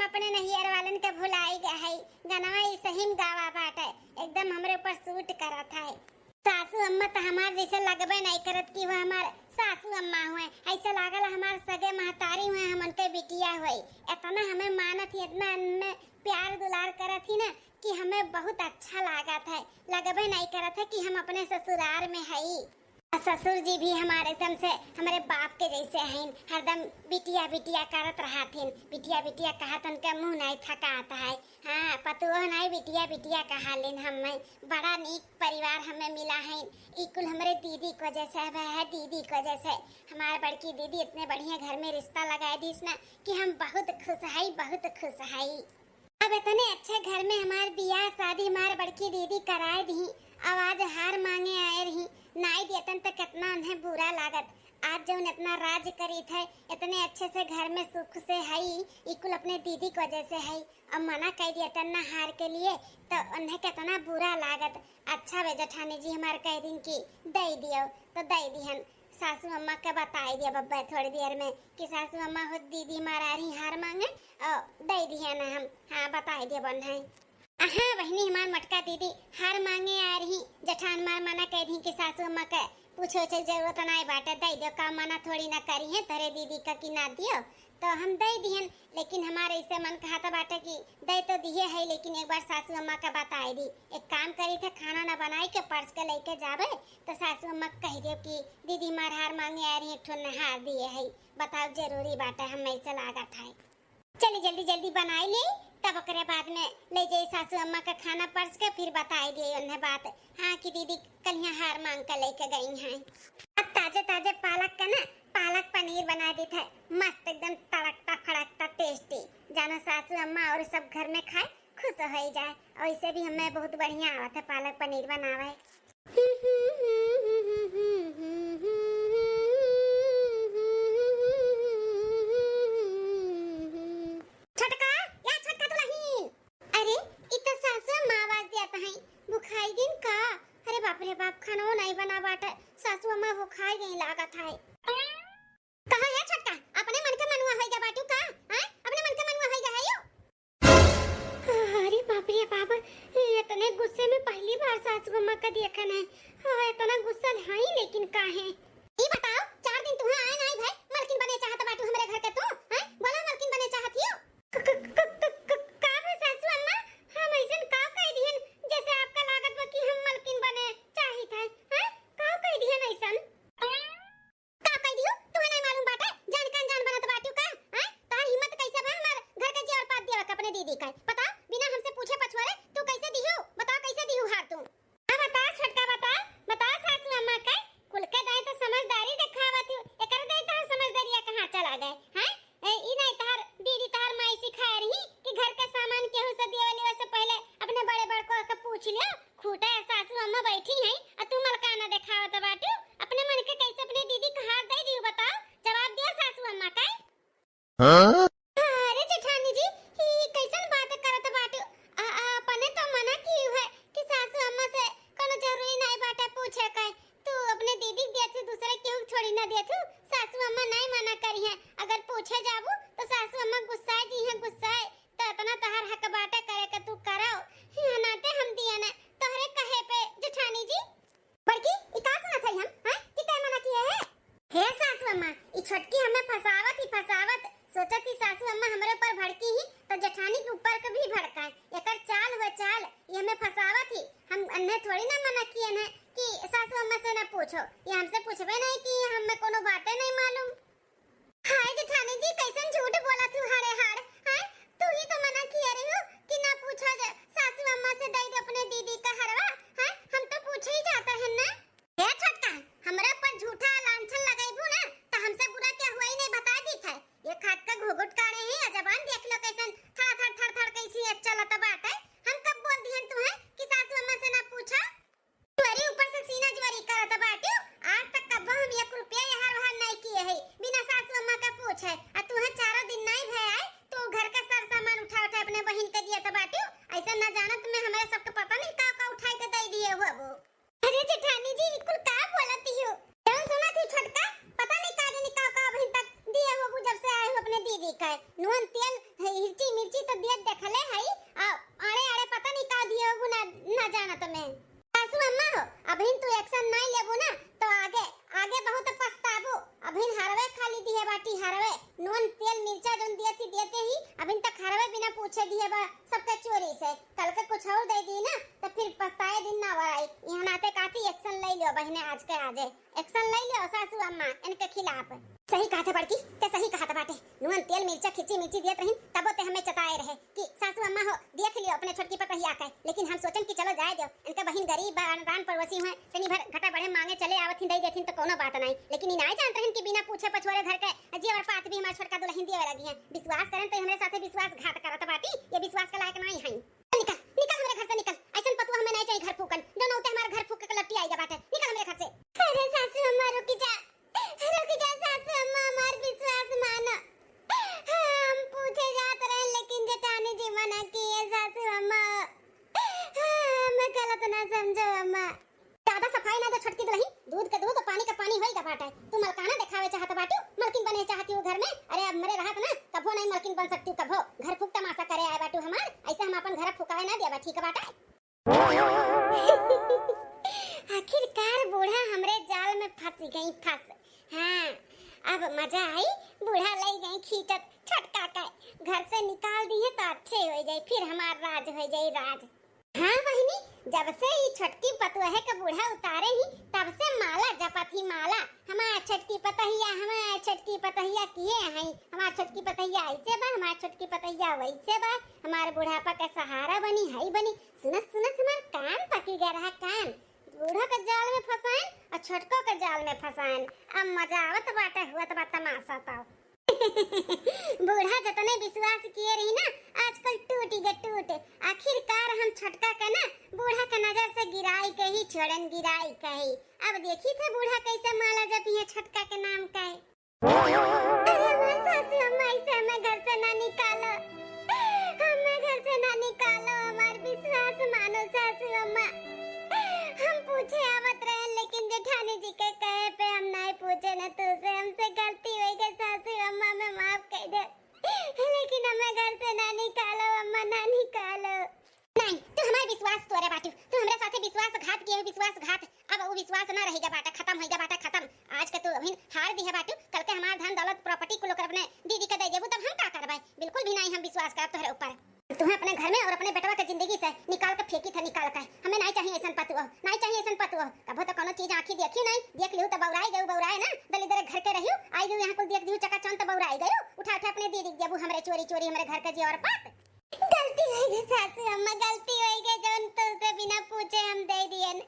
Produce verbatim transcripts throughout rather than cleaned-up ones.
अपने नैहर वालन के भुलाई गए है। गनवा ई सही में गावा बाटे, एकदम हमरे ऊपर सूट करत है। सासू अम्मा त हमार जैसे लगबे नहीं करत कि वो हमार सासू अम्मा हुए, ऐसे लागल हमार सगे महतारी हुए, हम उनके बिटिया हुए। इतना हमें मानत ही, इतना हमें प्यार दुलार करत ही ना कि हमें बहुत अच्छा लागत है, लगबे नहीं करत है कि हम अपने ससुराल में हई। आ ससुर जी भी हमारे एकदम से हमरे बाप के जैसे हईन, हरदम बिटिया बिटिया करत रहथिन, बिटिया बिटिया कहत उनके मुँह नहीं थकात है। हाँ, पतुओ नहीं बिटिया बिटिया कहालिन। हमें बड़ा नीक परिवार हमें मिला है, ई कुल हमरे दीदी के वजह से है, दीदी के वजह से। हमार बड़की दीदी इतने बढ़िया घर में रिश्ता लगाए दीस ना कि हम बहुत खुश हई, बहुत खुश हई। अब इतने अच्छे घर में हमार बियाह शादी हमार बड़की दीदी कराए दी, अब आज हार मांगे आए रही, नाई देतन त कितना उन्हें बुरा लागत। आज जौन इतना राज करीत है, इतने अच्छे से घर में सुख से हई, ई कुल अपने दीदी के वजह से हई। अब मना कह दिया तन्ना हार के लिए, तो उन्हें कितना बुरा लागत। अच्छा बे जेठानी जी हमार कह दिन कि दे दियो, तो दे दिहन। सासू अम्मा के बताई दिया बब्बा थोड़ी देर में कि सासू अम्मा हो दीदी हमार आ रही हार मांगे, और दे दिया ना हम। हाँ, बताई दिया बन है। हाँ बहिनी, हमार मोटका दीदी हार मांगे आ रही, जेठान मार मना कह दी कि सासू अम्मा के पूछे उछे जरूरत नाई बाटे, दे दियो, का मना थोड़ी ना करी है तोरे दीदी का कि ना दियो, तो हम दे दिहन। लेकिन हमारे इसे मन कहत बाटे कि दे तो दिए है, लेकिन एक बार सासू अम्मा का बताई दी। एक काम करी थे, खाना ना बनाई के परस के लेके जाबे, तो सासू अम्मा के कह दियो कि दीदी हमार हार मांगे आ रही, एक ठो नहार दिए है, बताओ जरूरी बाटे, हम ऐसे लागत है। चली जल्दी जल्दी बनाई ली, तब ओकरे बाद में ले जाई सासू अम्मा का खाना परस के, फिर बताई दिए उन्हें बात। हाँ कि दीदी कलिया हार मांग के लेके गई हैं। अब ताजे ताजे पालक का ना पालक पनीर बना दी थे, मस्त एकदम तड़कता फड़कता टेस्टी। जानो सासू अम्मा और सब घर में खाए, खुश हो जाए। वैसे भी हमें बहुत बढ़िया आवत है पालक पनीर बनावे। छोटका, या छोटका दुलहिन। अरे, इ त सासू अम्मा आवाज दिया तहई। भुखाई गईन का? अरे बाप रे बाप, खानो नहीं बना बाटे। सासू अम्मा भुखाई गई लागत है। कहा है छोटका, अपने मन के मनुआ होई गा बाटू का? हैं? अपने मन के मनुआ होई गा है यू? अरे बाप रे बाप, ये इतने गुस्से में पहली बार सासू अम्मा का देखन है। हाँ, इतना गुस्सा है लेकिन काहे? ई बताओ, चार दिन तुहा आए नाई भाई, मलकिन बने चाहत बाटू हमरे घर के तू, हैं? बोला मलकिन बने चाहत हियो? क-, क-, क-, क-, क-, का बे सासू अम्मा, हम ऐसन का कह दिहन जैसे आपका लागत बा कि हम मलकिन बने चाहित है, हैं? का कह दिहन ऐसन? का कह दियो? तुहे नहीं मालूम बाटे? जान कान जान बनत बाटू का? हैं? तोहार हिम्मत कैसे बा हमार घर के जेवर पात देवे के अपने दीदी का? बताओ, बिना हमसे पूछे पछुआरे तू कैसे दिहू? बताओ कैसे दिहू हार तू? हाँ, बताओ छोटका, बताओ, बताओ सासू अम्मा का। कुल के दाई तो समझदारी देखावत हूँ, एकर दाई तोहार समझदारिया कहाँ चला गए? हैं? ए, ई नहीं तोहार दीदी तोहार माई सिखाए रही कि घर का सामान केहू से देवे लेवे से पहले अपने बड़े बड़को के पूछ लियो। खूटा सासू अम्मा बैठी हैं, आ तू मलकाना देखावत बाटू। अपने मन के कैसे अपने दीदी का हार दे दियो, बताओ, जवाब दिया सासू अम्मा का। हाँ? अरे जेठानी जी, ई कैसन बात करत बाटू? आ, आ, अपने तो मना की है कि सासू अम्मा से कोनो जरूरी नहीं बाटे पूछे के। तू अपने दीदी के देथू, दूसरे केहू के थोड़ी ना देथू। सासू अम्मा नहीं मना करी है, अगर पूछे जाबू तो सासू अम्मा गुस्साए जी हैं, गुस्साए। तो इतना तोहर हक बाटे करे के तू करो, ही नाते हम दिया ना तोहरे कहे पे जेठानी जी। बड़की, ई का सुनत हई हम, हैं? कि तै मना किए है? हे सासू अम्मा, ई छोटकी हमें फंसावत ही फंसावत, सोचत ही सासू अम्मा हमरे ऊपर भड़की ही, तो जेठानी के ऊपर के भी भड़काए। एकर चाल हुए चाल, ये हमें फंसावत ही। हम अन्हे थोड़ी ना मना किए हैं कि सासू अम्मा से ना पूछो, ये हमसे पूछबे नहीं कि हमें कोनो बातें नहीं मालूम। हाय जेठानी जी, कैसन झूठ बोलत हू हाड़े हाड़, हैं? तू ही तो मना किए रही हो कि ना पूछा जा, सासू अम्मा से दे दो अपने दीदी का हरवा, हैं? हम तो पूछे ही जाता है ना। हे छोटका, हमरा पर झूठा लांछन लगैबू ना, तो हमसे बुरा क्या हुआ ही नहीं बता दी था। ये खाट का घुघुट काढ़े हैं, आ जबान देख लो कैसन थड़ थड़ थड़ थड़ कैसी चलत बाटे। हम कब बोल दिहन तुहे कि सासू अम्मा से ना पूछा? तोरी ऊपर से सीना जोरी करत बाटू। आज तक कब्बो हम एक रुपया यहार वहार नहीं किए है, बिना सासू अम्मा का पूछे। आ तुहे चारों दिन नहीं भय आए, तो घर का सर सामान उठा उठा अपने बहिन के दियत बाटू। ऐसा ना जानत में हमारे सबके पता नहीं का का उठाए के दे दिए हो अब। अरे जेठानी जी, ई कुल का बोलत ही हो? जौन सुनत ही छोटका, पता नहीं का जानी का का अबहिन तक दिए हो, जब से आए हो अपने दीदी का। नून, तेल, मिर्ची, मिर्ची पूछे दिहे बा सबके चोरी से, कल के कुछ और दे दी ना, तो फिर पछताए दिन ना आई। यहाँ नाते काफी action ले लियो बहिने, आज के आजे action ले लियो सासू अम्मा इनके खिलाफ। सही कहत बड़की, ते सही कहत बाटे। नून तेल मिर्चा खिची मिची दियत रहिन, तबो ते हमें चताए रहे कि सासू अम्मा हो, देख लियो अपने छोटकी पतहिया के। लेकिन हम सोचन कि चलो जाए दियो, इनके बहिन गरीब बा, अनदान पड़ोसी हुए, तनी भर घटा बढ़े मांगे चले आवत ही, दे देथिन तो कोनो बात नहीं। लेकिन ई नाय जानत रहिन कि बिना पूछे पछोरे घर के जेवर पात भी हमार छोटका दुल्हन दिए लगी है। विश्वास करन तो हमरे साथे विश्वासघात करत बाटी, ये विश्वास के लायक नहीं है। निकल, निकल हमरे घर से निकल। ऐसन पतुआ हमें नहीं चाहिए घर फूकन। जो नौते हमारे घर फूक के लट्टी आइगा बाटे। निकल हमरे घर से। अरे सासू अम्मा रुकी जा। रुकी जा सासू अम्मा, हमार विश्वास मानो। हम पूछे जात रहे लेकिन जेठानी जी मना किए सासू अम्मा। हमें गलत ना समझो अम्मा। ज्यादा सफाई ना दे छोटकी दुल्हन, दूध के दूध, पानी के पानी होई गा बाटे। तू मलकाना देखावे चाहत बाटू, मलकिन बने चाहती हूँ घर में। अरे अब मरे रहत ना, कभो नहीं मलकिन बन सकती हूँ, कभो। घर फूक तमाशा करे आए बाटू हमार, ऐसे हम अपन घर फुकावे ना देबा, ठीक बाटे? आखिरकार बूढ़ा हमरे जाल में फंस गई, फंस। हाँ, अब मजा आई, बूढ़ा ले गई खींचत छोटका के। घर से निकाल दी है तो अच्छे हो जाए, फिर हमार राज हो जाए, राज। हाँ बहिनी, जब से ई छोटकी पतोहे के बूढ़ा उतारे ही, तब से माला जपत ही माला। हमार छोटकी पतहिया, हमार छोटकी पतहिया किए हैं, हमार छोटकी पतहिया ऐसे बा, हमार छोटकी पतहिया वैसे बा, हमार बुढ़ापा के सहारा बनी, हई बनी। सुनत सुनत हमार कान पकी गए रहा, कान। बूढ़ा के जाल में फंसाइन और छोटको के जाल में फंसाइन। अब मजा आवत बाटे, हुअत बा तमाशा तो। बूढ़ा जतने विश्वास किए रही ना, आजकल टूट गए, टूट। आखिरकार हम छोटका के ना बूढ़ा के नजर से गिराई के ही छोड़न, गिराई के ही। अब देखी थे बूढ़ा कैसे माला जपिए छोटका के नाम का। अरे हमार सासू अम्मा, ऐसे हमें घर से ना निकालो, हमें घर से ना निकालो, हमार विश्वास मानो सासू अम्मा। हम पूछे आवत रहे लेकिन जेठानी जी के कहे पे हम नहीं पूछे न तुझसे, हमसे गलती हो गई सासू अम्मा, हमें माफ कर दे, लेकिन हमें घर से ना निकालो अम्मा, ना निकालो। नहीं, तू हमार विश्वास तोरे बाटू, तू हमरे साथे विश्वासघात किए हो, विश्वासघात। अब वो विश्वास ना रहेगा बाटा, खत्म होइगा बाटा, खत्म। आज के तू अभी हार दिहे बाटू, कल के हमार धन दौलत property कुल ओकर अपने दीदी के दे देबू, तब हम का करबे? बिल्कुल भी नहीं हम विश्वास करब तोहरे ऊपर। तुम्हें अपने घर में और अपने बेटवा के जिंदगी से निकाल के फेंकी थे, निकाल के। हमें नहीं चाहिए ऐसन पतुओ, नहीं चाहिए ऐसन पतुओ। कभो तो कोनो चीज आँखी देखी नहीं, देख लिहू तो बौराई गयू, बौराए ना, दलिद्दर घर के रहियो, आई गयू यहाँ कुल देख दिहू चकाचौंध तो बौराई गयू, उठा उठा अपने दीदी के देबू हमरे चोरी चोरी हमरे घर के जेवर पात। गलती होइ गई सासू अम्मा, गलती होइ गई, जौन तुझसे बिना पूछे हम दे दियन।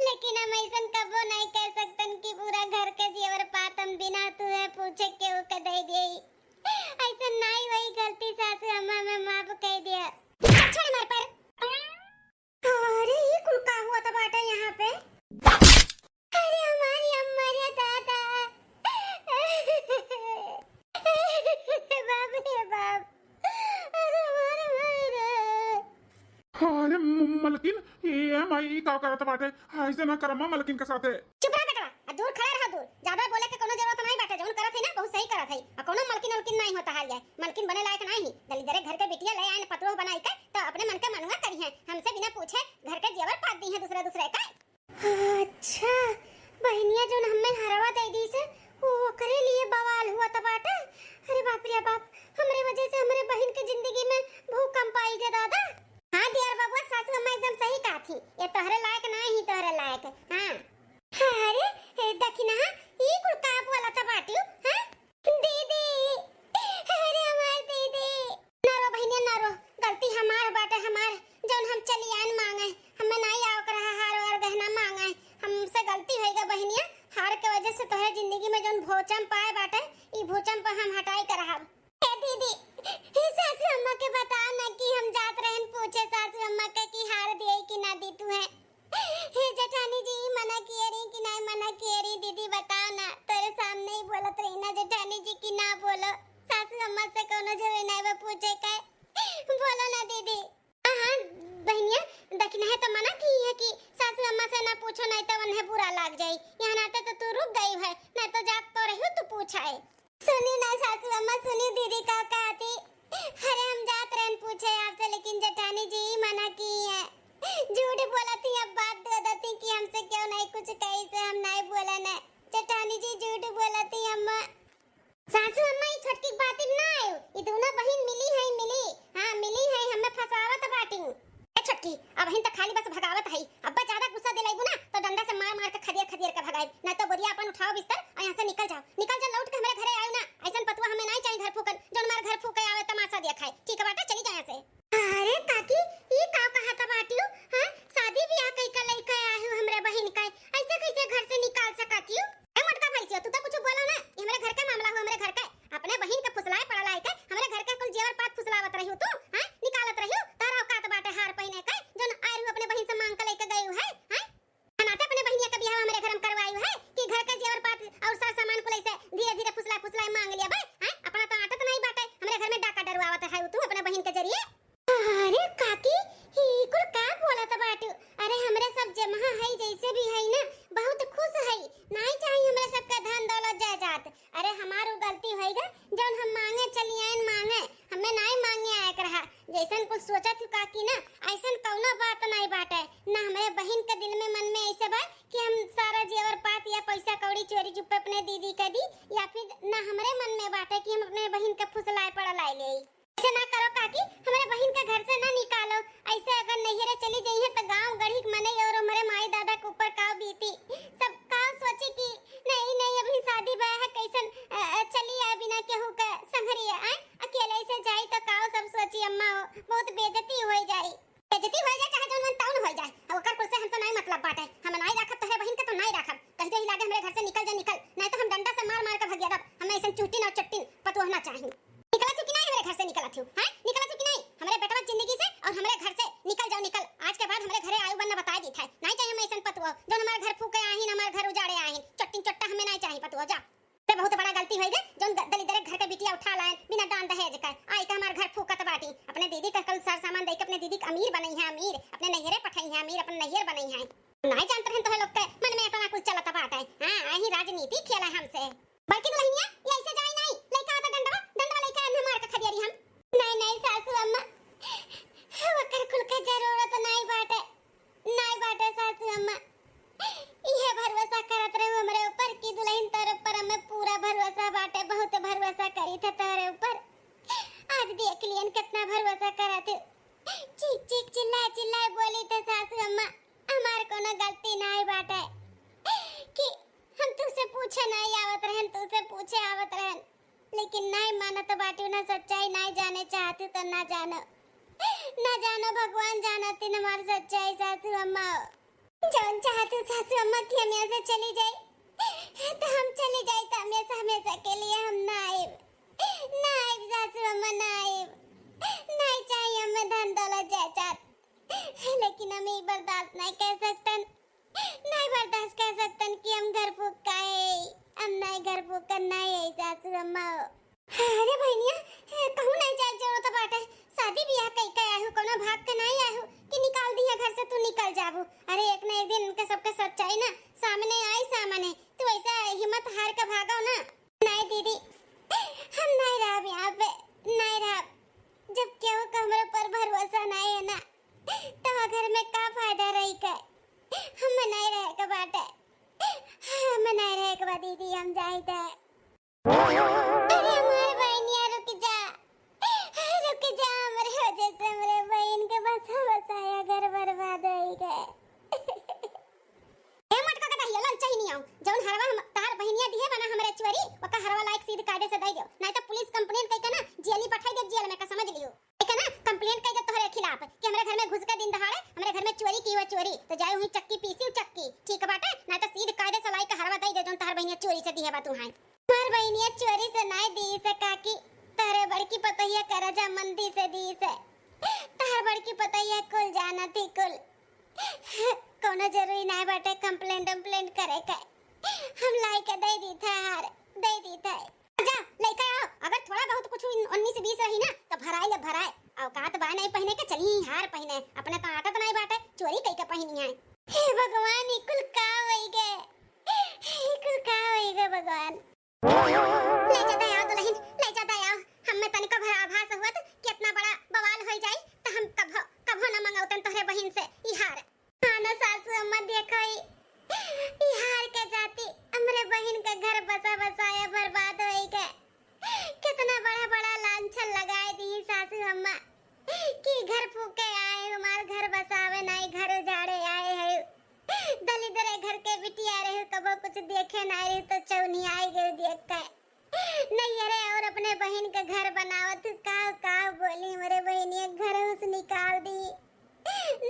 लेकिन हम ऐसन कबो नहीं कह सकतन कि पूरा घर के जेवर पात हम बिना तुहे पूछे केहू के दे दिए। ऐसन नहीं होई गलती सासू अम्मा, हमें माफ कह दिया। छोड़ हमार पर। अरे, ई कुल का हुआ त बाटे यहाँ पे? अरे, हमारी अम्मा रे दादा। बाप रे बाप। अरे, हमारे भाई रे। अरे, म-, मलकिन, ए माई, ई का करत बाटे? ऐसे ना करमा मलकिन के साथे। चुप रह बेटवा, आ दूर खड़ा रहा दूर। ज्यादा बोले के कोनो जरूरत नहीं बाटे, जौन करत है ना बहुत सही करत है। आ कोनो मलकिन उलकिन नहीं होता हाल जाए, मलकिन बने लायक नहीं। दलिद्दर घर के बिटिया ले आए न पतोह बनाई के, तो अपने मन के मनुआ करी है। हमसे बिना पूछे घर के जेवर पात दी है दूसरे दूसरे का। अच्छा, बहिनिया जौन हमें हरवा दे दी से, वो ओकरे लिए बवाल हुआ त बाटे। अरे बाप रे बाप, हमरे वजह से हमरे बहिन के जिंदगी में भूकंप आई गए दादा। हाँ दियर बबुआ, सासू अम्मा एकदम सही कहा थी, ये तोहरे लायक ना ही, तोहरे लायक। हाँ। अरे, ए, दखिनहा, ई कुल का बोलत बाटियो, हाँ? दीदी, अरे हमार दीदी। ना रो बहिनिया, ना रो, गलती हमार बाटे, हमार, जौन हम चली आन मांगे, हमें नाई आवक रहा हार वार गहना मांगे, हमसे गलती होइगा बहिनिया, हार के वजह से तोहरे जिंदगी में जौन भूचम पाए बाटे, ई भूचम पर हम हटाई के रहब। ए दीदी, हे सासू अम्मा के बताओ ना कि हम जात रहन पूछे सासू अम्मा के कि हार दिए कि ना दी तू है। हे जेठानी जी, ई मना किए रही कि नहीं मना किए रही? दीदी बताओ ना, तेरे सामने ही बोलत रही ना जेठानी जी कि ना बोलो, सासू अम्मा से कोनो जरूरी नहीं बा पूछे के, बोलो ना दीदी। हाँ, हाँ, बहिनिया, दखिनहे तो मना की है कि सासू अम्मा से ना पूछो, नहीं तो उन्हें बुरा लाग जाई। यहाँ नाते तो तू रुक गई है, नहीं तो जात तो रही तू पूछे। सुनी ना सासू अम्मा, सुनी दीदी का कहती। अरे हम जात रहन पूछे आपसे, लेकिन जेठानी जी ही मना की है। झूठ बोलत ही, अब बात दे देती कि हमसे क्यों नहीं कुछ कही से हम नहीं बोलन है। जेठानी जी झूठ बोलत ही अम्मा। सासू अम्मा, ई छोटकी के बात में ना आयो, ई दोनों बहिन मिली है, मिली। हाँ, मिली। भाई, अब्बा ज्यादा गुस्सा दिलाइबू ना, तो डंडा से मार मार के खदेर खदेर के भगाइब। ना तो बोरिया अपन उठाओ बिस्तर और यहाँ से निकल जाओ, निकल जाओ, लौट के हमरे घरे आयो ना। ऐसन पतोह हमें नाहीं चाहिए घर फूकन, जौन हमारे घर फूके आवे, तमाशा देखाए। ठीक बाटे, चली जाए यहाँ से। अरे काकी, ई का कहत बाटियो? हाँ, शादी ब्याह कई का लइके आए हो हमरे बहिन का, ऐसे कैसे घर से निकाल सकतियो? ए मोटका भैंसियो, तू तो कुछ बोला ना, ई हमरे घर का मामला हो, हमरे घर का। अपने बहिन के फुसलाए पड़ल आए के, हमरे घर के कुल जेवर पात फुसलावत रहियो तू, हाँ? निकालत रहियो, तारा औकात बाटे हार पहिने के, जौन आए रहियो अपने बहिन से मांग के लइके गए हो, हाँ? नाते अपने बहिनिया के बियाह हमरे घर में करवाई है कि घर के जेवर पात और सर सामान कुल ऐसे धीरे धीरे फुसलाए फुसलाए मांग लिया बे, हैं? अपना तो आदत नहीं बाटे, हमरे घर में डाका डरवावत है तू अपने बहिन के जरिए। अरे काकी, ई कुल का बोलत बाटू? अरे हमरे सब जमहा है जैसे भी है ना, बहुत खुश है, नहीं चाहिए हमरे सबके धन दौलत जायदाद। अरे हमार उ गलती होइगा, जौन हम मांगे चली आयन मांगे, हमें नाई मांगे आए के रहा। जैसन कुछ सोचत हूँ काकी ना, ऐसन कौनो बात नाई बाटे। ना हमरे बहिन के दिल में मन में ऐसे बा कि हम सारा जेवर पात या पैसा कौड़ी चोरी चुप्पे अपने दीदी के दी, या फिर ना हमरे मन में बाटे कि हम अपने बहिन के फुसलाए पड़ल आए ले। ऐसे ना करो काकी, हमरे बहिन के घर से ना निकालो। ऐसे अगर नैहरे चली जइहे तो गांव गढ़ी के मनई और हमरे माई दादा के ऊपर का बीती, सब का सोची कि नहीं, नहीं, अभी शादी ब्याह है, कैसन, अ, अ, चली आए बिना केहू के संघरिया, आए? अकेले से जाई तो काओ सब सोची अम्मा हो, बहुत बेइज्जती हो जाई। बेइज्जती हो जाए चाहे जौन मन तौन हो जाए, अब ओकर कुल से हमसे नहीं मतलब बाटे। हम नहीं राखब तोहरे बहिन के तो नहीं राखब। कह दे ही लागे हमरे घर से निकल जा निकल, नहीं तो हम डंडा से मार मार के भगिया दब। हमें ऐसन चूटी ना चट्टिन पतोह ना चाही। निकलत हूँ कि नहीं हमरे घर से निकलत हूँ, हैं? निकलत हूँ कि नहीं? हमरे बेटवा जिंदगी से और हमरे घर से निकल जाओ निकल। आज के बाद हमरे घरे आयु बन न बताए दी था। नहीं चाहिए हमें ऐसन पतोह, जौन हमारे घर फूके आहिन, हमारे घर उजाड़े आहिन। चट्टिन चट्टा हमें नहीं चाहिए पतोह, जा। ते बहुत बड़ा गलती होई गे, जौन ग-, दलिदरे घर के बिटिया उठा लायन, बिना दान दहेज का, आई के हमार घर फूकत बाटी। अपने दीदी का कल सर सामान दे के अपने दीदी के अमीर बनई है, अमीर, अपने नैहरे पठई है, अमीर, अपने नैहर बनई है। नाई जानत रहन तोहे लोग के मन में इतना कुछ चलत बाटे। हाँ, यही राजनीति खेला हमसे। बड़की दुल्हनिया, ये ऐसे जाई नाई, लइका आता डंडवा, डंडवा लइका अन्ह मार के खदेरी हम। नाई, नाई सासू अम्मा, ओकर कुल के जरूरत नाई बाटे। नाई बाटे सासू अम्मा, इहे भरोसा करत रहू हमरे ऊपर कि दुल्हन तोरे ऊपर हमें पूरा भरोसा बाटे, बहुत भरोसा करी थे तोरे ऊपर। आज देख लियन कितना भरोसा करत है। चीख चीख चिल्लाए चिल्लाए बोली थे सासू अम्मा, हमार कोनो गलती नाई बाटे कि हम तुसे पूछे नाई आवत रहन, तुसे पूछे आवत रहन। लेकिन नाई मानत बाटू, ना सच्चाई नाई जाने चाहतू तो ना जानो, ना जानो, भगवान जानत हमार सच्चाई सासू अम्मा। जौन चाहतू सासू अम्मा कि हम यहाँ से चली जाई, तो हम चली जाई, तो हमेशा, हमेशा के लिए हम ना आइब, ना आइब सासू अम्मा, ना आइब। नाई चाहिए हमें धन दौलत जायदाद, लेकिन हम ई बर्दाश्त नहीं कर सकतन। नाई बर्दाश्त कर सकतन कि हम घर फूक का है। हम नाई घर फूक कर नाई है सासू अम्मा हो। अरे बहनिया, कहूँ नाई जाए जरूरत बाटे। शादी ब्याह कई के आयु, कोनो भाग के नाई आयु कि निकाल दिया घर से तू निकल जाबू। अरे एक ना एक दिन इनके सबके सच्चाई ना सामने आई सामने। तू ऐसा हिम्मत हार के भागो ना। नाई दीदी, हम नाई रहब यहाँ पे, नाई रहब। जब केहू का हमरे ऊपर भरोसा नाई है ना, तो घर में का फायदा रही के? हम नाई रहे के बाटे, हम नाई रहे के बा दीदी, हम जाइत है। अरे हमार बहनिया रुक जा, रुक जा, हमरे वजह से हमरे बहन के बसा बसाया घर बर्बाद होई गए। ए मोटका के दहिया ललचही नहीं आऊ, जौन हरवा हम तहार बहनिया दिहे बना हमरे चोरी, ओका हरवा लायक सीध कायदे से दे दो, नहीं तो पुलिस कंप्लेंट कई के ना जेल ही पठाई दे, जेल में का समझ लियो। ठीक है ना, कंप्लेंट कई दे तोहरे खिलाफ कि हमरे घर में घुस के दिन दहाड़े हमरे घर में चोरी की हुआ चोरी, तो जाए हुई चक्की पीसी चक्की, ठीक बाटे, नहीं तो सीध कायदे से लाई के हरवा दे दे जौन तहार बहनिया चोरी से दिहे बा तू। हाय हमार बहनिया चोरी से नाई दी से काकी, तोहरे बड़की पतोहिया करजा मंदी से दी से, तोहर बड़की पतोहिया कुल जानत ही कुल। कोनो जरूरी नाय बाटे कंप्लेंट उम्प्लेंट करे के। हम लाई के दे दी थे हार, दे दी थे। जा, लइके आओ। अगर थोड़ा बहुत कुछ उन-, उन्नीस बीस रही ना, तो भराए ले भराए। औकात बा नहीं पहिने के, चली हार पहिने। अपने तो आदत नहीं बाटे, चोरी कई के पहिनी है। हे भगवान, ई कुल का होई गे? ई कुल का होई गे भगवान? ले जा दया दुल्हन, ले जा दया। हमें तनिको भर आभास हुअत कि इतना बड़ा बवाल होई जाई, त हम कभो, कभो न मंगौतन तोहरे बहिन से ई हार। हाँ न सासू अम्मा, देखो ई, ई हार के जाती हमरे बहिन के घर बसा बसाया बर्बाद होई के। कितना बड़ा बड़ा लांछन लगाए दी सासू अम्मा कि घर फूके आए, हमार घर बसावे नाई, घर उजाड़े आए। दलिद्दर घर के बिटिया रहे, कबो कुछ देखे ना रहे, तो चौनियाई गए देख के। नहीं, अरे, और अपने बहिन के घर बनावत, का, का बोली, हमरे बहिनिया के घर से निकाल दी।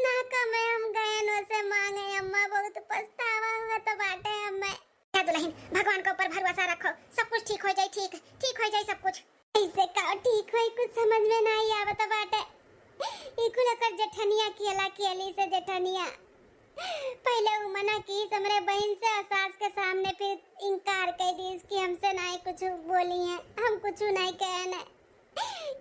ना कमे हम गए, न से मांगे, अम्मा, बहुत पछतावा हुआ तो बाटे हमें। ए दुलहिन, भगवान के ऊपर भरोसा रखो, सब कुछ ठीक होइ जाई, ठीक, ठीक होइ जाई सब कुछ। कैसे का ठीक होई, कुछ समझ में नाहीं आवत बाटे। ई कुल ओकर जेठनिया कियला कियली से जेठनिया। पहिले उ मना कीस हमरे बहिन से, सास के सामने फिर इनकार कइ दीस कि हमसे नाहीं कुछ बोली हैं, हम कुछ नाहीं कहे हैं।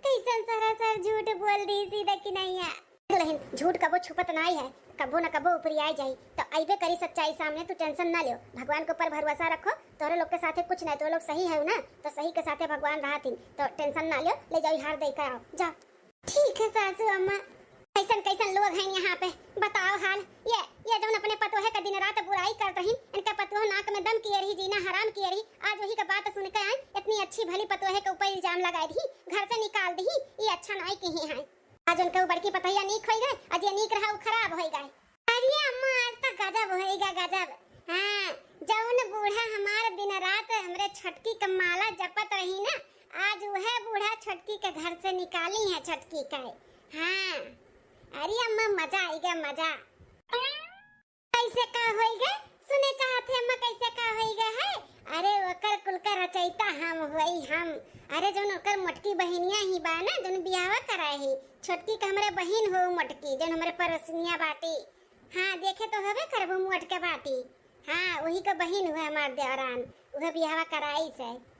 कैसन सरासर झूठ बोल दीस ई दखिनहिया। दुलहिन, झूठ कबो छुपत नाहीं है, कबो न कबो उपरियाई जाई, तो अइबे करी सच्चाई सामने, तू tension ना लियो, भगवान के ऊपर भरोसा रखो, तोहरे लोग के साथे कुछ नाहीं, तो लोग सही है ना, तो सही के साथे भगवान रहथिन, तो tension ना लियो, ले जाओ हार दे के आओ, जाओ। ठीक है सासू अम्मा। कैसन कैसन लोग हैं यहाँ पे, बताओ हाल। ये, ये जौन अपने पतोहे का दिन रात बुराई करत रही, इनका पतोह नाक में दम किए रही, जीना हराम किए रही, आज वही का बात सुन के आए, इतनी अच्छी भली पतोहे के ऊपर इल्जाम लगाए दी, घर से निकाल दी, ये अच्छा नाहीं किहे हैं। आज उनका उ बड़की पतोहिया नीक होई गए, और जे नीक रहा उ खराब होई गए। अरे अम्मा, आज तो गजब होई गा, गजब। हाँ, जौन बूढ़ा हमार दिन रात हमरे छोटकी के माला जपत रही ना, आज उहे बूढ़ा छोटकी के घर से निकाली है, छोटकी के। हाँ, अरे अम्मा, मजा आई गा, मजा। कैसे का होई गा? सुने चाहत है अम्मा, कैसे का होई गा है? अरे ओकर कुल का रचयिता हम होई हम। अरे जौन ओकर मोटकी बहिनिया ही बा ना, जौन बियाहवा कराए ही, छोटकी के हमरे बहिन हो मोटकी, जौन हमरे पड़ोसनिया बाटी। हाँ, देखे तो हवे करबू मोट के बाटी। हाँ, वही का बहिन हुए हमार देवरान, उहे बियाहवा कराई से।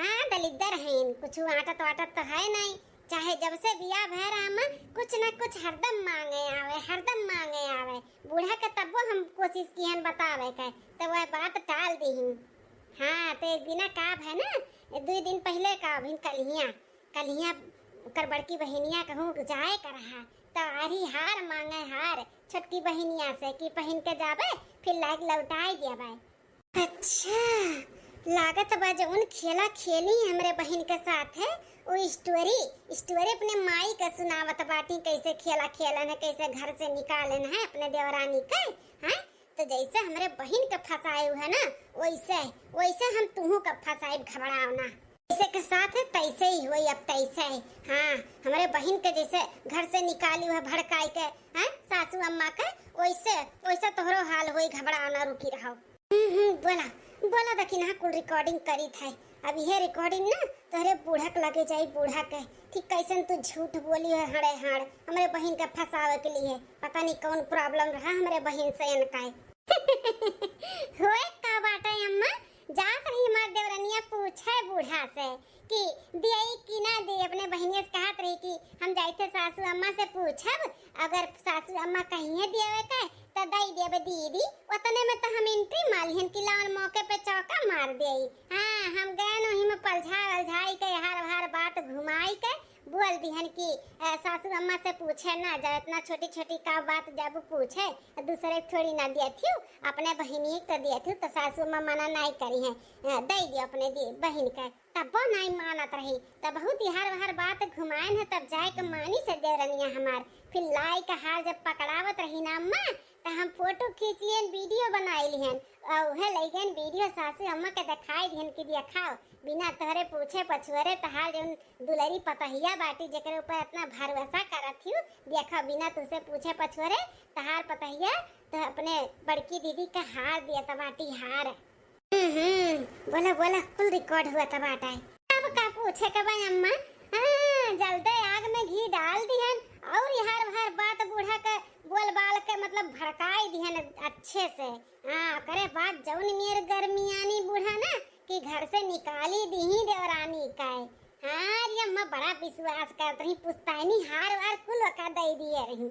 हाँ, दलिद्दर हैं, कुछ आटत वाटत तो है नहीं। चाहे जब से बियाह भय रहा अम्मा, कुछ ना कुछ हरदम मांगे आवे, हरदम मांगे आवे। बूढ़ा के तब्बो हम कोशिश किहन बतावे के, तो वह बात टाल दीहिन। हाँ, तो एक दिना का है ना, दुई दिन पहिले का अभी कलिया, कलिया ओकर बड़की बहिनिया कहूँ जाए के रहा, तो आरी हार मांगे हार छोटकी बहिनिया से कि पहिन के जाबे, फिर लाइक लौटाई देबे। अच्छा, लागत बा जौन खेला खेली हमरे बहिन के साथ है, वो story, story अपने माई के सुनावत बाटी, कैसे खेला खेलन है, कैसे घर से निकालन है अपने देवरानी के, हैं? तो जैसे हमरे बहिन के फंसाए हुए ना, वैसे, वैसे हम तुहू के फंसाए, घबराओ ना। जैसे के साथ है तैसे ही होई, अब तैसे ही। हाँ, हमरे बहिन के जैसे घर से निकाली हुए भड़काई के, हैं, सासू अम्मा के, वैसे, वैसे तोहरो हाल होई, घबराओ ना, रुकी रहो। हम्म, हम्म, बोला, बोला दखिनहा, कुल recording करीत है। अब यह recording ना तोहरे बूढ़ा के लगे जाई, बूढ़ा के, कि कैसन तू झूठ बोली है हड़े हाड़, हमरे बहिन के फंसावे के लिए। पता नहीं कौन problem रहा हमरे बहिन से इनका। होए का बाटे अम्मा, जात रही हमार देवरनिया पूछे बूढ़ा से कि दियई कि ना दियई, अपने बहिनिया से कहत रही कि हम जाइथे सासू अम्मा से पूछब, अगर सासू अम्मा कहिए दियवे के, त दई देबे दीदी। ओतने में त हम entry मार लिहन कि लावन मौके पे चौका मार देई। हाँ, हम गए न वही में पलझा वलझाई के, हार हार बात घुमाई के बोल दिहन कि, "अ, सासू अम्मा से पूछे ना जा, इतना छोटी छोटी का बात जब पूछे, दूसरे के थोड़ी ना दिया थी, अपने बहिनी के तो दिया थी, तो सासू अम्मा मना नहीं करी है, अ, दई दियो अपने दी-, बहिन के।" तब्बो नाई मानत रही। तब बहुत इहार वहार बात घुमाएन है, तब जाए के मानी से देवरनिया हमार। फिर लाई के हार जब पकड़ावत रही ना अम्मा, त हम photo खींच लिहन, video बनाई लिहन, और उहे लई गएन video सासू अम्मा के देखाई दिहन कि देखाओ, बिना तोहरे पूछे पछुअरे तहार जौन दुलरी पतहिया बाटी, जेकरे ऊपर इतना भरोसा करत हियो, देखा बिना तुसे पूछे पछुअरे तहार पतहिया तो अपने बड़की दीदी का हार दिया त बाटी हार। हम्म, हम्म, बोला, बोला, कुल record हुआ था बाटा है। अब का पूछे के बा अम्मा? हाँ, जलते आग में घी डाल दिहन और इहार वहार बात बूढ़ा के बोल बाल के मतलब भड़काई दिहन अच्छे से। हाँ, करे बात जौन मेर गर्मियानी बूढ़ा ना कि घर से निकाली दीही देवरानी का। हाँ रे अम्मा, बड़ा विश्वास करत रही, पुश्तैनी हार वार कुल ओका दे दिए रही।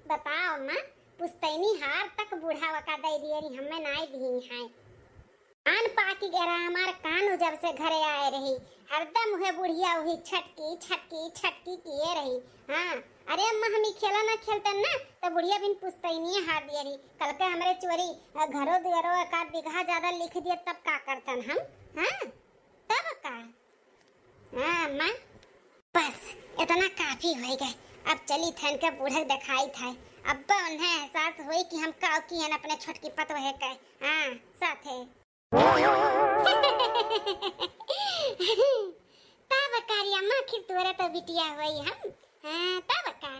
बताओ अम्मा, पुश्तैनी हार तक बूढ़ा ओका दे दिए रही, हमें नाई दी है। कान पाकी गए रहा हमार कान, उ जब से घरे आए रही, हरदम उहे बुढ़िया उही छटकी, छटकी, छटकी किए रही। हाँ, अरे अम्मा, हम ई खेला ना खेलतन ना, तो बुढ़िया बिन पुश्तैनिये हार दिए रही। कल के हमरे चोरी, अ, घरो दुआरो एक आध बीघा ज्यादा लिख दिए, तब का करतन हम? हाँ, तब का? हाँ, अम्मा, बस इतना काफी होई गए। अब चली थन के बूढ़क देखाई था, अब उन्हें एहसास होई कि हम का किहन अपने छोटकी पतोहे के, हाँ, साथे। तब का रे अम्मा, आखिर तोरा तो बिटिया होई हम, हाँ, तब का?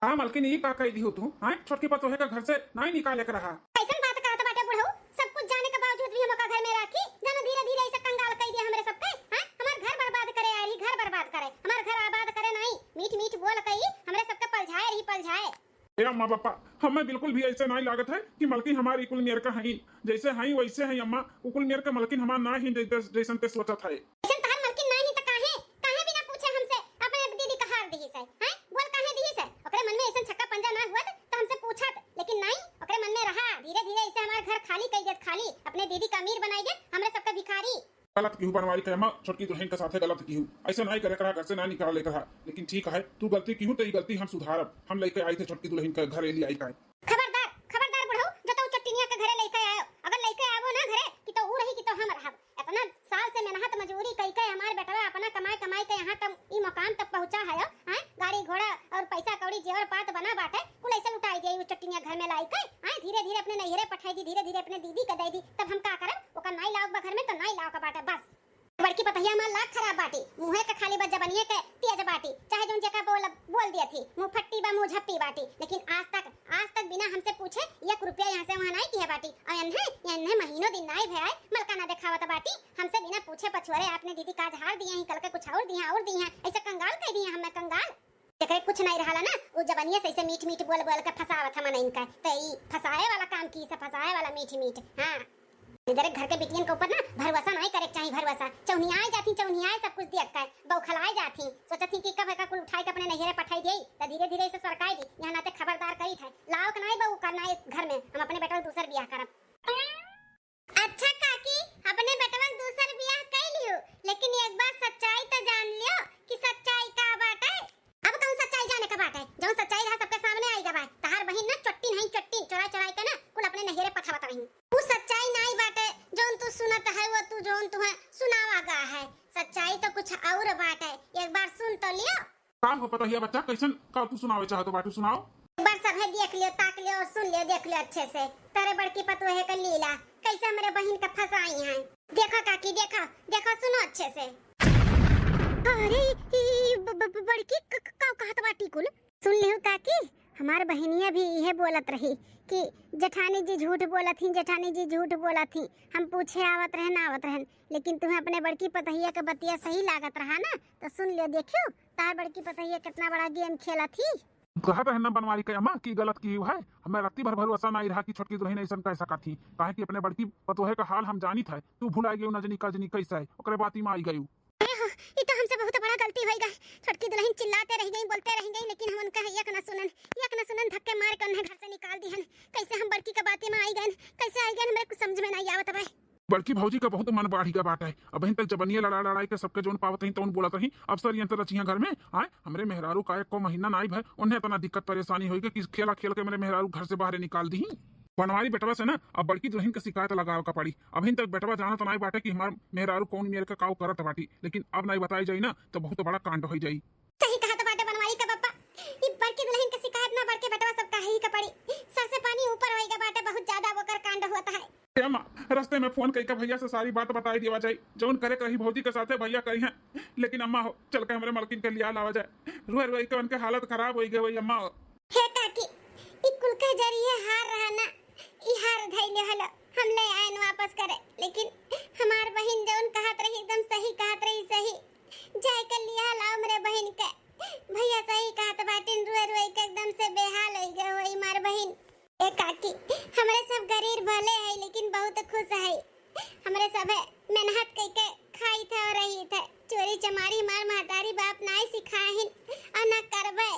हाँ मलकिन, ई का कह दिहू तू? हाँ, छोटकी पतोहे के घर से नाई निकाले के रहा। कैसन बात कहत बाटे बुढ़ऊ? सब कुछ जाने के बावजूद भी हम ओका घर में राखी, जानो धीरे धीरे ऐसे कंगाल कई दिया हमरे सबके। हाँ, हमार घर बर्बाद करे आई रही, घर बर्बाद करे, हमार घर आबाद करे नाई। मीठ मीठ बोल कई हमरे सबके पलझाए रही, पलझाए। ए अम्मा पापा, हमें बिल्कुल भी ऐसे नाई लागत है कि मलकिन हमार इकुल मेर का हईन। जैसे हईं वैसे हईं अम्मा, उकुल मेर का मलकिन हमार ना ही जैसे, जैसन ते सोचत है। ऐसन तहार मलकिन ना ही त काहे, काहे बिना पूछे हमसे अपने दीदी का हार दिहिस है, हैं? बोल काहे दिहिस है? ओकरे मन में ऐसन छक्का पंजा ना हुअत त हमसे पूछत, लेकिन नाई, ओकरे मन में रहा, धीरे धीरे ऐसे हमार घर खाली कई देत, खाली, अपने दीदी का अमीर बनाई देत, हमरे सबका भिखारी। गलत किहू बनवारी के अम्मा, छोटकी दुलहिन के साथे गलत किहू। ऐसे नाई करे करा, घर से ना निकाले करा। लेकिन ठीक है, तू गलती किहू तो ई गलती हम सुधारब। हम लेके आई थे छोटकी दुलहिन के घरे ले आई का। खबरदार, खबरदार बुढ़ऊ, जो तो चट्टिनिया के घरे लेके आयो। अगर लेके आवो ना घरे, कि तो ऊ रही कि तो हम रहब। इतना साल से मेहनत मजूरी कई के हमार बेटवा अपना कमाई कमाई के यहाँ तक ई मकाम तक पहुँचा है, हैं? गाड़ी घोड़ा और पैसा कौड़ी जेवर पात बना बाटे, कुल ऐसे लुटाई दिया ऊ चट्टिनिया घर में लाई के, हैं? धीरे धीरे अपने नैहरे पठाई दी, धीरे धीरे अपने दीदी के दे दी, तब हम का करब? ओकर नाई लाओक बा घर में तो नाई लाओक बाटे बस। बड़की पतोहिया हमार लाख खराब बाटी, मुँहे के खाली बा, जबनिये के तेज बाटी, चाहे जौन जेका बोल, बोल दिया थी, मुँह फट्टी बा, मुँह झप्पी बाटी, लेकिन आज तक, आज तक बिना हमसे पूछे एक रुपया यहाँ से वहाँ नाई किहे बाटी। और एन्हे, एन्हे महीनों दिन नाई भय आए, मलकाना देखावत बाटी, हमसे बिना पूछे पछुआरे अपने दीदी का झाड़ दिए हैं, कल के कुछ और दिए, और दिए हैं, ऐसे कंगाल कह दिए हमें कंगाल। जेकरे कुछ नाई रहाला ना, उ जबनिये से ऐसे मीठ मीठ बोल बोल के फंसावत हमन इनका, तो ई फंसाए वाला काम की से फंसाए वाला मीठ मीठ, हाँ। इधर घर के बिटियन के ऊपर ना भरोसा नाई करे के चाही, भरोसा। चौनियाए जाती, चौनियाए सब कुछ देख के बौखलाए जाती, सोचती कि कब एका कुल उठाए के अपने नैहरे पठाई देई, त धीरे धीरे इसे सरकाई दी। यहाँ नाते खबरदार करी थे, लाओक नाई बहू करना है घर में, हम अपने बेटा दूसर बियाह करब। अच्छा काकी, अपने बेटवा दूसर बियाह कई लियो, लेकिन एक बार सच्चाई तो जान लियो कि सच्चाई का बाटे। अब कौन सच्चाई जाने का बाटे? जौन सच्चाई रहा सबके सामने आई गवा। तहार बहिन ना चट्टी नहीं चट्टी चोराई चोराई के ना कुल अपने नैहरे पठावत रही। उ सच्चाई नाई बाटे, जौन तू सुनत है वो तू जौन तुहे सुनावा गा है। सच्चाई तो कुछ और बाटे, एक बार सुन तो लियो। का हो पतोहिया बच्चा, कैसन का तू सुनावे चाहत बाटू, सुनाओ। एक बार सभे देख लियो, ताक लियो और सुन लियो, देख लियो अच्छे से। तारे बड़की पतोहे का लीला, कैसे हमरे बहिन का फंसाई हैं। देखो काकी, देखो, देखो, सुनो अच्छे से। अरे, ई, ई, ब-, ब-, ब-, बड़की क-, क-, का कहत बाटी कुल? सुन लिहू काकी, हमार बहिनिया भी इहे बोलत रही कि जेठानी जी झूठ बोलत ही, जेठानी जी झूठ बोलत ही, हम पूछे आवत रहन, आवत रहन, लेकिन तुम्हें अपने बड़की पतोहिया के बतिया सही लागत रहा ना, तो सुन लियो, देखियो, तार बड़की पतोहिया कितना बड़ा game खेलत ही। कहत रहन ना बनवारी के अम्मा कि गलत किहू है, हमें रत्ती भर भरोसा नाई रहा कि छोटकी दुलहिन ऐसन कह सकत ही, काहे कि अपने बड़की पतोहे का हाल हम जानित है, तू भुलाई गयू न जनी का जनी कैसे है, ओकरे बाती में आई गयू। ए हो, ई तो हमसे बहुत बड़ा गलती होई गए। छोटकी दुलहिन चिल्लाते रह गई, बोलते रह गई, लेकिन हम उनका एक ना सुनन, एक ना सुनन, धक्के मार के उन्हें घर से निकाल दिहन। कैसे हम बड़की के बाती में आई गए, कैसे आई गए, हमरे कुछ समझ में नाई आवत बा। बड़की भौजी का बहुत मन बाढ़ी का बात है। अबहिन तक जबनिया लड़ा लड़ाई के सबके जौन पावत रही तौन बोलत रही, अब षड्यंत्र रचिया घर में। आए, हमरे मेहरारू का एको महीना नाई भय, उन्हें इतना दिक्कत परेशानी होई गई कि खेला खेल के मेरे मेहरारू घर से बाहर निकाल दी। बनवारी बेटवा से ना अब बड़की दुलहिन के शिकायत लगावे का पड़ी। अबहिन तक बेटवा जानत नाई बाटे कि हमार मेहरारू कौन मेर के काऊ करत बाटी, लेकिन अब नाई बताई जाई ना तो बहुत बड़ा कांड होई जाई। सही कहत बाटे बनवारी का पप्पा, ई बड़की दुलहिन के शिकायत ना बड़के बेटवा सब काहे ही का पड़ी। सर से पानी ऊपर होई गा बाटे, बहुत ज्यादा ओकर कांड होत है। ए अम्मा, रस्ते में फोन कई के भैया से सारी बात बताई देवा जाई, जौन करे कही भौजी के साथे भैया करी हैं। लेकिन अम्मा हो, चल के हमरे मलकिन के लिया लावा जाए, रोए रोए के उनके हालत खराब होई गए वही अम्मा हो। हे काकी, ई कुल के जरिए हार रहा ना, ई हार धइले हलो, हम ले आयन वापस करे, लेकिन हमार बहिन जौन कहत रही एकदम सही कहत रही, सही। जाए के लिया लाओ हमरे बहिन के, भैया सही कहत बाटिन, रोए रोए के एकदम से बेहाल होई गए होई मार बहिन। ए काकी, हमरे सब गरीब भले है लेकिन बहुत खुश है। हमरे सब मेहनत कई के खाई थे और रही थे, चोरी चमारी मार महतारी बाप नाई सिखाहिन और ना करबे।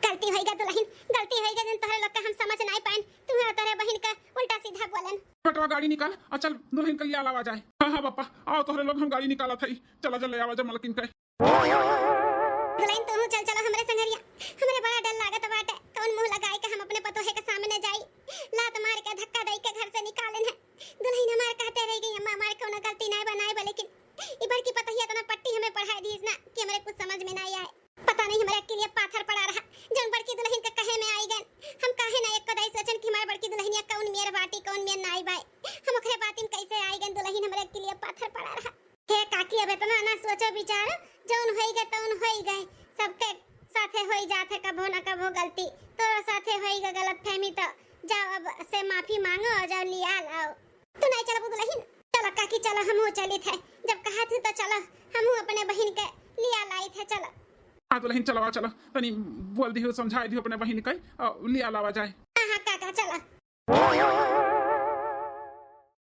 गलती होई गा दुलहिन, गलती होई गा, जन तोहरे लोग का हम समझ नाई पाइन, तुम्हें और तोहरे बहिन का उल्टा सीधा बोलन। बेटवा गाड़ी निकाल, आ चल दुलहिन के लिया लावा जाए। हाँ, हाँ, पापा, आओ तोहरे लोग हम गाड़ी निकालत हई, चला जा ले आवा जा मलकिन के। दुलहिन तू चल, चलो हमरे संगरिया, हमरे बड़ा डर लागत बाटे, कौन मुँह लगाई के हम अपने पतोहे के सामने जाई, लात मार के धक्का दई के घर से निकालेन है। दुलहिन हमार कहते रह गई, अम्मा हमार कौनो गलती नाई बा, नाई बा, लेकिन ई बड़की पतोहिया इतना पट्टी हमें पढ़ाई दीस ना कि हमरे कुछ समझ में नाई आए। पता नहीं हमरे अक्किलिया पाथर पड़ा रहा, जौन बड़की दुलहिन के कहे में आई गन। हम का अब इतना ना सोचो विचारो, जौन होई गए तौन होई गए, सबके साथे होई जात है कभो ना कभो गलती। तोरो साथे होई गए गलतफहमी तो जाओ अब से माफी मांगो और जाओ लिया लाओ। तू नहीं चलबू दुलहिन? चलो काकी चलो, हमहू चलित है, जब कहा थी तो चलो, हमहू अपने बहिन के लिया लाइत है, चलो। हाँ दुलहिन चलो, चलो, तनी बोल दियो, समझाई दियो अपने बहिन के, अ, लिया लावा जाए। हाँ हाँ काका चलो।